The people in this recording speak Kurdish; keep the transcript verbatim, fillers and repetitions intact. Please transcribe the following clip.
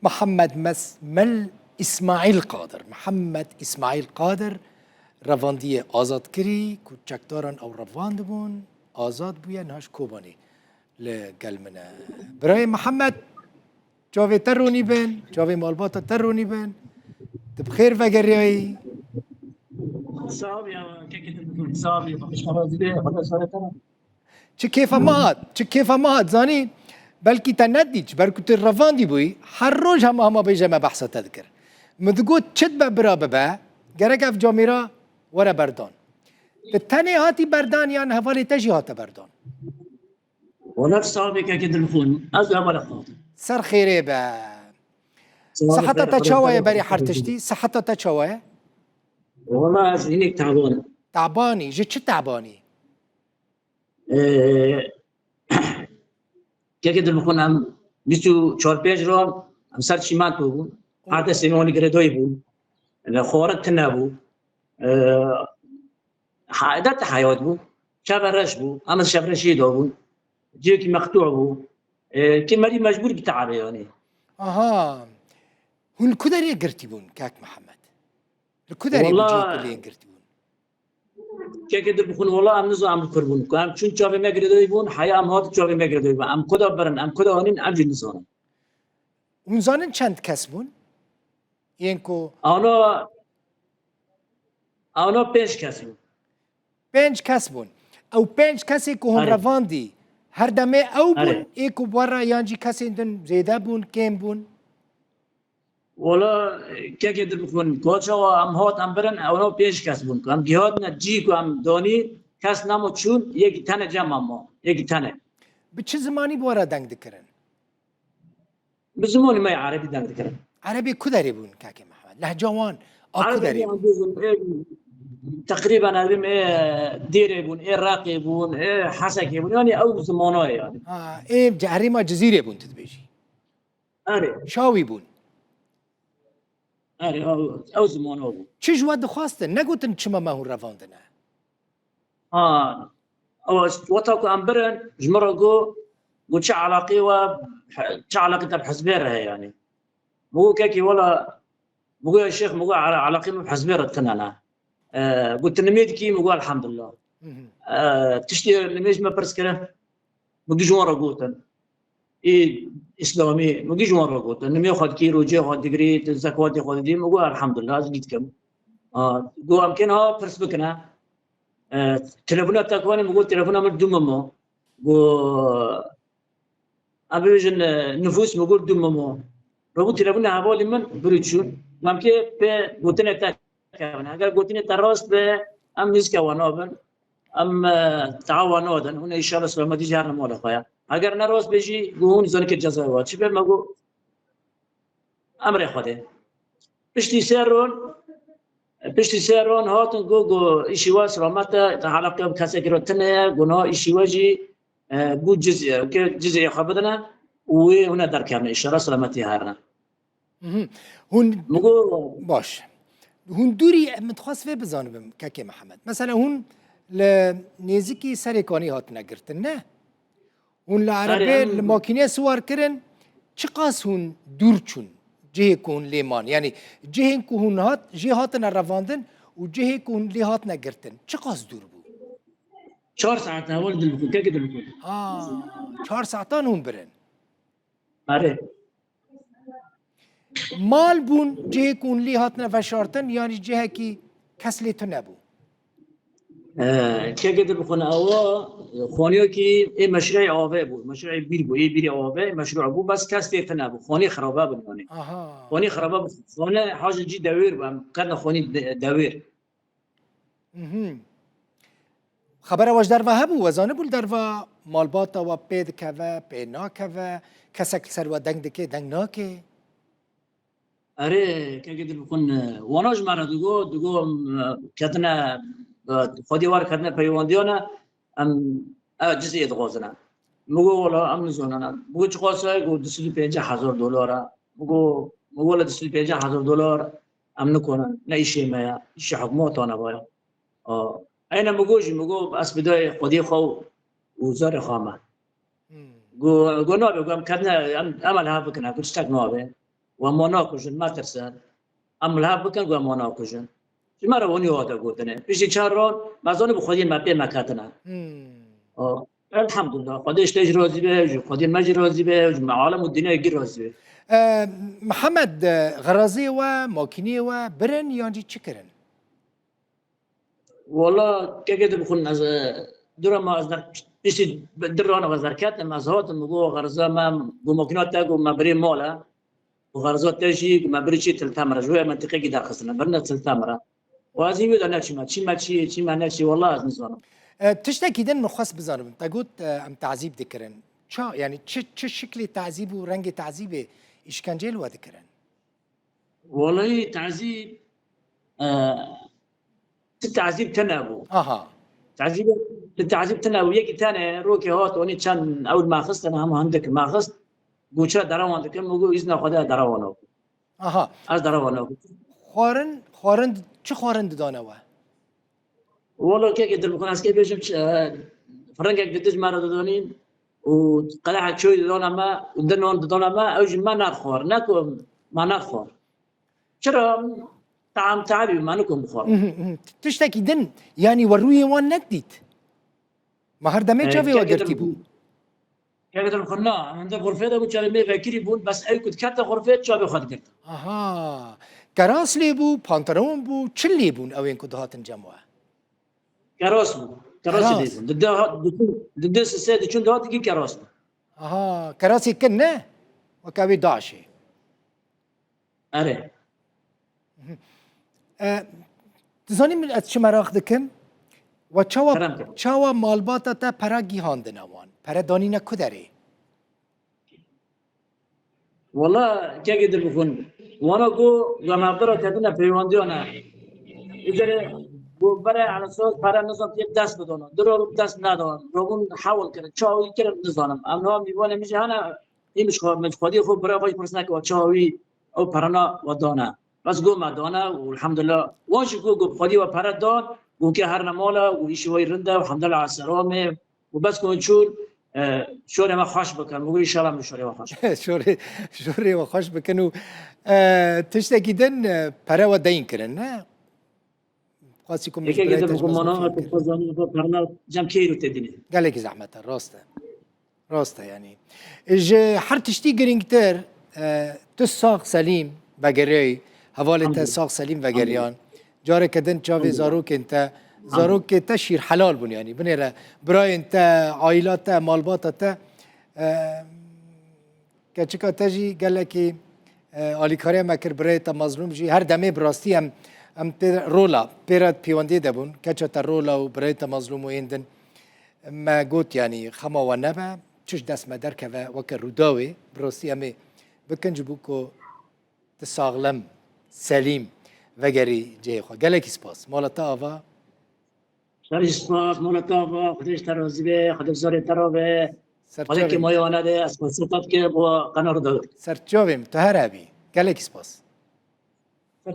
Mihemed Mes-, Mel Îsmaîl Qadir. Mihemed Îsmaîl Qadir revandiyê azadkirî ku çekdaran ew revandibûn, azad bûye, niha ji Kobanê li gel min e. Birayê Mihemed, çavê te ronî bin, çavê malbata te ronî bin. Tu bi xêr vegeriyayî. Sağ ol ya, kekê Dilbixwîn, sağ ol ya. Xwedê şerê te. Çi kêfa me hat, çi kêfa me hat, zanî, belkî te nedît, ji ber ku tu revandî bûyî, her roj hema hema bêje me behsa te dikir. Min digot, çi dibe bira bibe, gerek ev camêra were berdan. Tu tenê hatî berdan yan hevalê te jî hate berdan? Wala sax bê kekê Dilxwîn, ez ê hevalê xwe hatim. Ser xêrê be. Sağ ol, Siheta te xêr, xêr, xêr, xêr. Siheta te çawa ye berî her tiştî? Siheta te çawa ye? Wala ez hinek teban im. Tebanî, ji çi tebanî? Ee, kekê Dilxwîn, em bîst û çar pênc ron em ser çîmento bûn. Her destê me wan girêdayî bûn. Li xwarin tune bû. Ee, ha-, eda te heyat bû. Çave reş bû. Em li şevreşiyê de bûn. Cihekî mextû bû. Ee, kê merî mecbûr bî teabê yanî. Aha. Hûn li ku derê girtî bûn, kak Mihemed? Li ku derê bû Wala cihê ku lê girtî bûn? Kekê Dilxwîn, wala em nizanin em li kur bûn. Ku em çûn çavê me girêdayî bûn, heya em hat çavê me girêdayî bûn. Em ku da birin, em ku da anîn, em jî nizanin. Hûn zanin çend kes bûn? Yên ku Ana, ana pênc kes bûn. Pênc kes bûn. Ew pênc kesê ku hûn Erê. revandî, her demê ew bûn, Erê. ê ku bi we re yan jî kesên din zêde bûn, kêm bûn? Wala, kekê Dilxwîn, ku çawa em hat em birin, ewna pênc kes bûn. Ku em gihatine cî ku em danî, kes nema çûn, yekî tene cem em ma. Yekî tene. Bi çi zimanî bi we re deng dikirin? Bi zimanê me yê erebî deng dikirin. Erebê ku derê bûn, kakê Mihemed? Lehca wan a ku Erebê derê bûn? Wan bûn, ê, teqrîben erebî me ê Dêrê bûn, ê Reqê bûn, ê Hesekê bûn. Yanî ew zimana ye yanî. Ha, ê ce-, herêma Cizîrê bûn, tu dibêjî? Erê. Şawî bûn. Erê, ew, ew zimana bû. Çi ji we dixwastin? Negotin çima me hûn revandine? Ha, ew wexta ku em birin, ji min re got, got, "Çi eleqê we, çi eleqê te bi hizbê re heye yanî?" Min got, "Kekê, wela," min got, "Ya şêx," min got, "ele-, eleqê min bi hizbê re tune ne." E, got, "Tu nimê dikî?" Min got, "Elhamdulillah." Hı hı. E, tiştê nimê ji me pirs kirin. Min giş wan re gotin. Ê Îslamî, min giş wan re gotin. Nimê xwe dikî, rojê xwe digirî, tu zekatê xwe didî. Min got, "Elhamdulillah, ez gî dikim." A, got, "Em kên ha pirs bikine." E, telefona te ku anî, min got, "Telefona min dû min ma." Got, em bibêjin, e, nifûs, min got, "Dû min ma." Rabû telefona hevalê min, birû çûn. Em kê pê gotinê te kevin. Eger gotinê te rast be, em nîzke wan nabin. Em, e, tawa nadin. Hûn inşallah selametî jî herin mala xwe ya. Eger ne rast be jî, got hûn zanin ke cezaya we çi be, me got, emrê Xwedê. Piştî sê ron, piştî sê ron hatin, got, got, îşî we selamet e, te heleqe bi kesekî re tune ye, got, niha îşî we jî, e, bû cizye, ke cizye xwe bidine û wê hûn e derkevine, inşallah selametî herine. Mhm. Hûn Min got, baş. Hûn dûrî, min dixwest vê bizanibim, kekê Mihemed. Mesela hûn li nêzikî Serêkanî hatine girtin, ne? Hûn li Erê, erebê, em li makînê siwar kirin, çiqas hûn dûr çûn? Cihê ku hûn lê man, yanî cihên ku hûn hat, jê hatine revandin û cihê ku hûn lê hatine girtin, çiqas dûr bû? Çar saet heval Dilbixwîn, kekê Dilbixwîn. Ha, çar saetan hûn birin. Erê. Mal bûn, cihê ku hûn lê hatine veşartin, yanî cihekî kes lê tune bû? Ee, kekê Dilbixwîn, ewa, xaniyekî ê meşrûê avê bû, meşrûê bîr bû, ê bîrê avê meşrû bû, bes kes tê tune bû, xanî xirabe bûn yanî. Aha. Xanî xirabe bû, xane hajin cî dewêr bû, em ketine xanî de-, dewêr. Mhm. Xebera we ji derve hebû, we zanibû li derve malbata we pê dikeve, pê nakeve, kesek li ser we deng dike, deng nake? Erê, kekê Dilbixwîn, wana ji me re digo, digo, em, ketine, e, xwedî war ketine peywendiyane, em, e, cizê dixwazine. Min got, wela, em nizanin. Min got, çiqas e? Got, du sed û pêncî hezar dolar e. Min got, min got, wela du sed û pêncî hezar dolar em nikonin. Ne îşê me ye. Îşê hikûmeta ne baya. A, eyne min got jî, min got, ez fidayê xwediyê xwe û zarê xwe me. Hmm. Got, got, nabe, got, em ketine, em, em li hev bikine, got, tiştek nabe. Wan ma nakujin, metirsin. Em li hev bikin ku em wan nakujin. Ji me re wanî hate gotinê. Piştî çar ron, me zanî bi xwediyê me pê me ketine. Hmm. O, elhamdulillah. Xwedê ji te jî razî be, ji xwediyê me jî razî be, ji me alem û dinyayê gî razî be. E, Mihemed, e, xeraziyê we, makîniyê we birin yan jî çi kirin? Wala, kekê dibixwin ez, e, dura ma ez der, piştî dir rana ez derketim, ez hatim, go xerza me, go makîna te, go me birê mal e. Û xerza te jî, me birî çî Til Temir e, ji wê mentiqekî derxistine, birine Til Temir e. Û ez ê wê de neçîme, çîme çi, çîme ne çi, wela ez nizanim. E, tiştekî din min xwest bizanim. Te got, e, em tazîb dikirin. Ça, yani çi, çi şiklê tazîb û rengê tazîbê, îşkenceyê li we dikirin? Welahî tazîb, e, Ti tazîb tune bû. Aha. Tazîb, ti tazîb tune bû. Yekî tenê rokê hat, onî çend ew me xistin, hema hindik me xist. Goça derewan dikim, û go îzna Xwedê ez derewan nakim. Aha. Ez derewan nakim. Xwarin, xwarin, çi xwarin didane we? Wala kekê dilbixwin ez kê bêjim, çi, e, firengek didij me re didonîn û qedehek çoyî didana me û di non didana me, ew jî me nedixwar. Ne ku me nedixwar. Çira? Tam tabî me nikom bixwar. Mhm, mhm. Tiştekî din, yanî we rûyê wan nedît? Me her demê çavê we girtî bû. Kevin xwe na, em de xurfê de bû, çavê me vekirî bûn, bes ew ku dikete xurfê çavê xwe digirtin. Aha. Keras lê bû, panteron bû, çi lê bûn ew ên ku dihatin cem we? Keras bû. Kerasî lê bûn. Dide, diçûn, dide sisê diçûn dihat dikî keras bû. Aha. Kerasê kin ne? Weke wê daşê. Erê. E, dizanî min ez çi meraq dikim? We çawa, kerem ke, çawa malbata te pera gihandine wan? Pere danîne ku derê? Wala kekê dilbixwin. Wana ku, ya me bira ketine peywandiyan e. Îzere ku bere elesot pere nizan tê dest bidona. Diro dest nedon. Robun hewil kirin. Çawa wî kirin nizanim. Em niha mîvanê min jî hene. Î min ji xwe, min ji xwediyê xwe bira xwe jî pirs neke, çawa wî ew perana we dane. Bes go me dane û elhamdulillah. Wan jî ku, ku xwedî we pere dan, ku ke herne mala û îşî we rind e, elhamdulillah, selamê. Û bes ku çûn, e, şorê me xweş bikin. Û înşallah min şorê we xweş bikin. Şorê, şorê we xweş bikin û, e, tiştekî din, e, pere we deyin kirin, ne? Xwestî ku min ji birayê te ji mezin fêm kir. Gelekî zehmet e, rast e. Rast e, yanî. Ji her tiştî girîngtir, e, tu sax selîm vegeriyayî, hevalê te sax selîm vegeriyan. Careke din çavê zarokên te, zarokê te şîrhelal bûn, yanî. Binêre birayên te, aîla te, malbata te, e, Keçika te jî gelekî, e, alîkariya me kir, birayê te Mazlûm jî her demê bi rastî em, em pê rola, pê re pêwendiyê de bûn. Keça te rola û birayê te Mazlûm û ên din me got, yanî xema we nebe, çi ji dest me derkeve weke Rûdawê, bi rastî em ê bikin ji bo ku tu saxlem, selîm vegerî cihê xwe. Gelekî spas. Mala te ava. Serî spas, mala te ava, Xwedê ji te razî be, Xwedê zarê te ra be. Xwedê kêmaya we nede, ez xweseta dike bo qena Rûdawê. Serçavê min, tu her hebî. Gelekî spas.